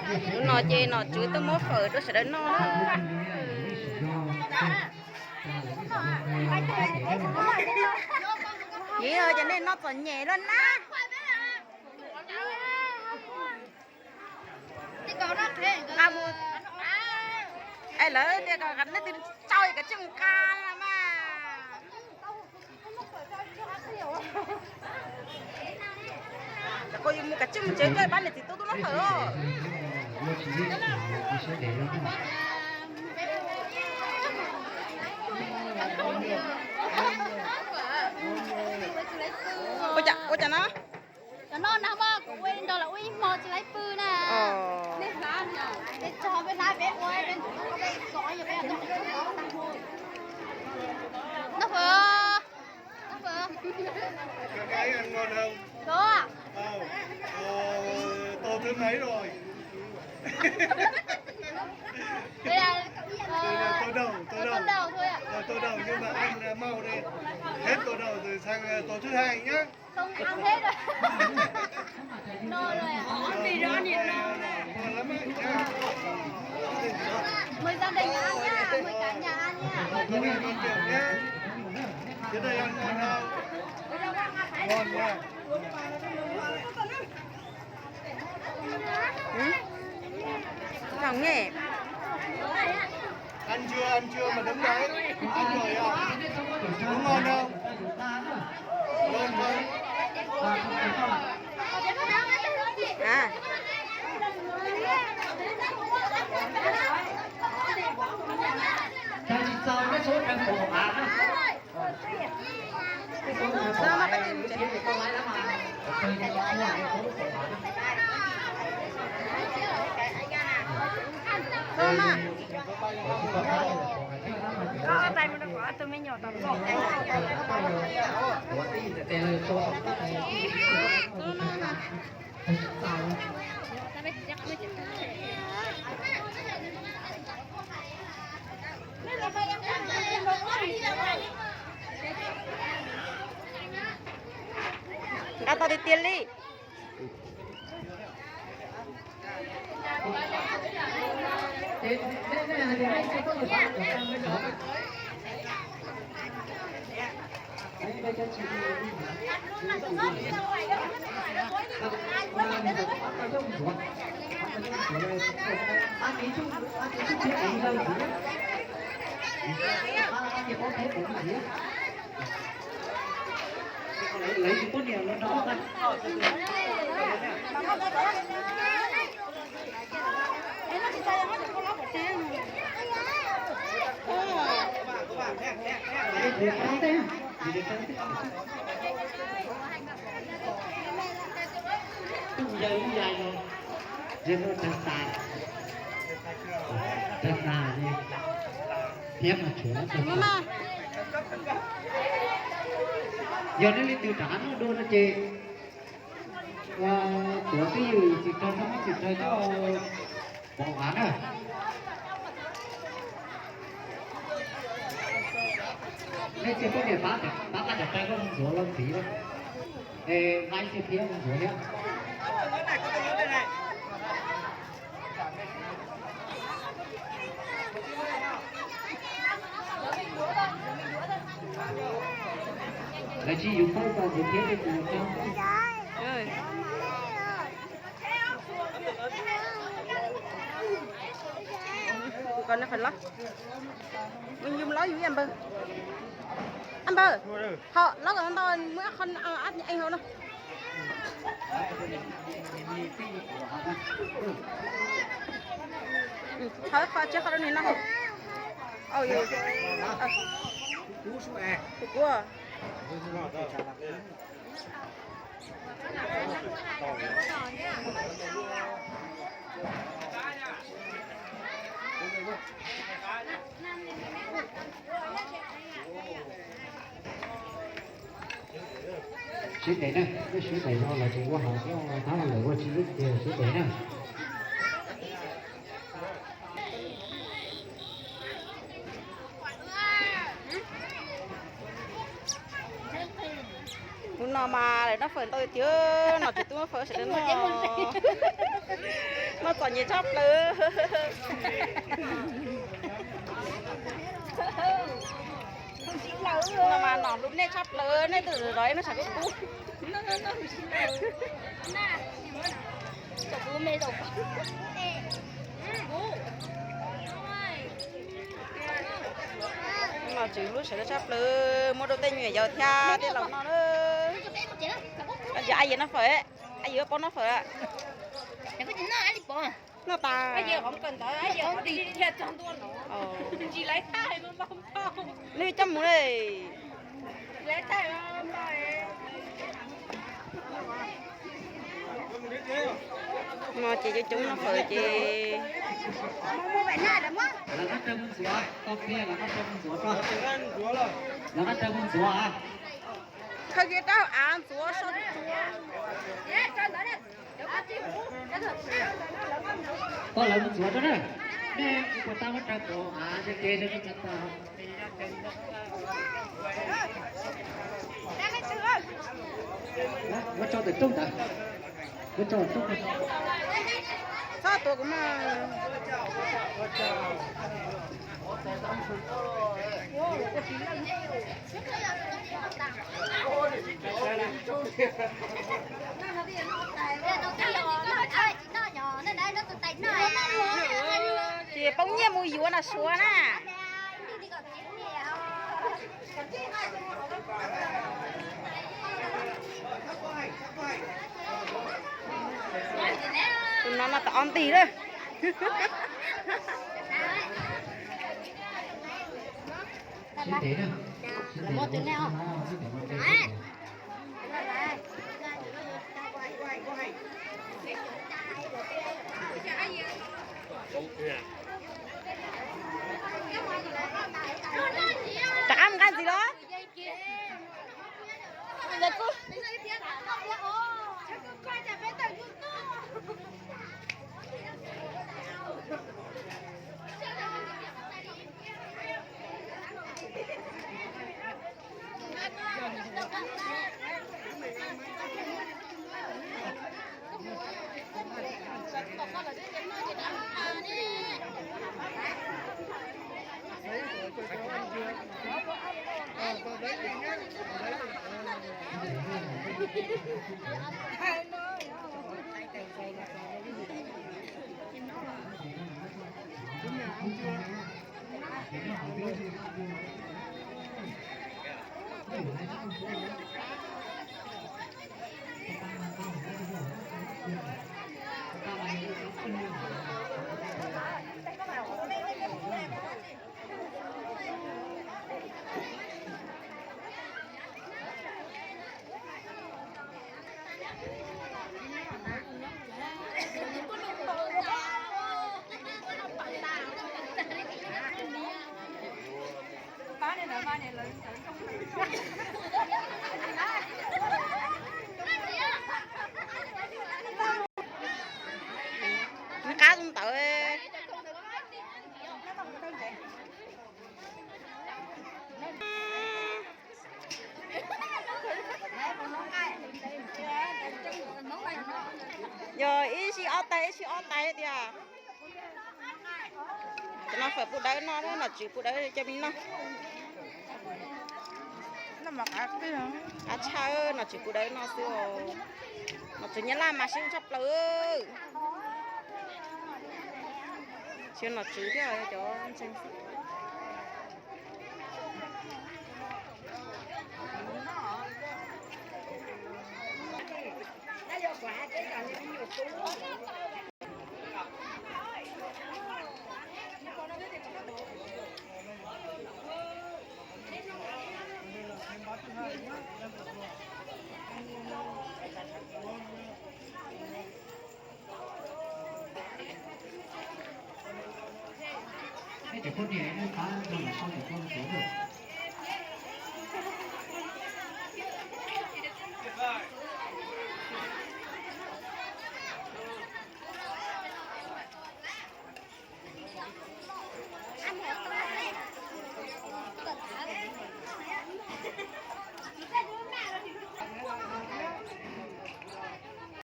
Hnub no ces nom tswv tuaj muab fawm rau sawv daws noj na. Yog cov nej noj txom nyem luaj na. Es lawv tias kom nej twb tsau es kav tsij mus nqa mas. Cov koj yuav mus kav tsij mus tsev koj pab niam txiv tub tub noj fawm os. Ua cas no? Cov no nag hmo kuv ua nrog lawv ua ib hmo tsis laib pw na. Noj fawm. Noj fawm. Ngon không? Có. Ờ, ờ, tôi thứ mấy rồi? Tôi là, ờ, tôi là tô đầu, tô đầu. Tôi là tô đầu thôi ạ. Ờ, tô đầu nhưng mà ăn, ờ, mau đi. Hết tô đầu rồi sang, ờ, tô thứ hai nhá. Không ăn hết rồi. No rồi ạ. Ờ, mười rồi, ờ, ngon lắm đấy nhá. Mời gia đình ăn nha, mời cả nhà ăn nha. Ờ, con ăn con chịu nhá. Dưới đây ăn ngon không? Ngon nha. Ăn chưa, ăn chưa mà đứng đấy? Ăn rồi à? Có ngon không? Ngon không? À. Nqa tau tiag tiag li. Yog nej leej twg rov qab noj dua no ces tuav twj ywm tsis raug, tsis raug coj pov av na. Nej tsis pub niam pab, pab qab cov trai koj mus ntxuav los ntxiv, es nqa ib txhia thiab mus ntxuav thiab. Lawv tsis yus paub tau tus thiab tej tus. Yus lob yus ib npawg. Ab npawg, ho lob kom ntau muab qhov ab eeg hauv no. Qhov qhov tsis qhov rau nim no. Kuv. Siab ntev na, siab ntev no los tseem ua hauv thiab, tab lawv ua tsis lub tiag siab ntev na. Hnub no mas lawv noj fawm ntau tiag, nom tswv twb muab fawm sawv daws noj. Muaj txom nyem tshaj plaws. No mas nom lub nej tshaj plaws, nej twb zov ib no tsam kub kub. Nom tswv lub sawv daws tshaj plaws, muaj rau tej nyuam yaus thiab tej laus noj na. Yog a yias noj fawm, a yias pab noj fawm. Noj tas. Nej coj mus li. No ces coob coob noj fawm ces. Khaws kiag rau av ntxuav so tsuav. Koj lawv mus ntxuav rau na. Nej kuv puas tau muab rau pov av ntshe kev rau nej cov tau. Muab tso tom rooj ntawd. Muab tso tom rooj. Txhob tuav kuv mas. Ces poob nyiaj mus yuav nram Suav na. Tus no no tom ob ntig lawm. Rov qab mus nqa ntxiv los? Nws qab tus ntawd. Yog ib sij ob tais, ib sij ob tais tiag. Cov no fawm pub dawb noj, nom tswv pub dawb coj me noj. Qab tshaj, nom tswv pub dawb noj xwb os. Nom tswv Nyab Laj mas sib hlub tshaj plaws. Tsis yog nom tswv thiab, cov ntseeg xwb. Peb cov poj niam nej pab nrog lawv sau cov poj niam.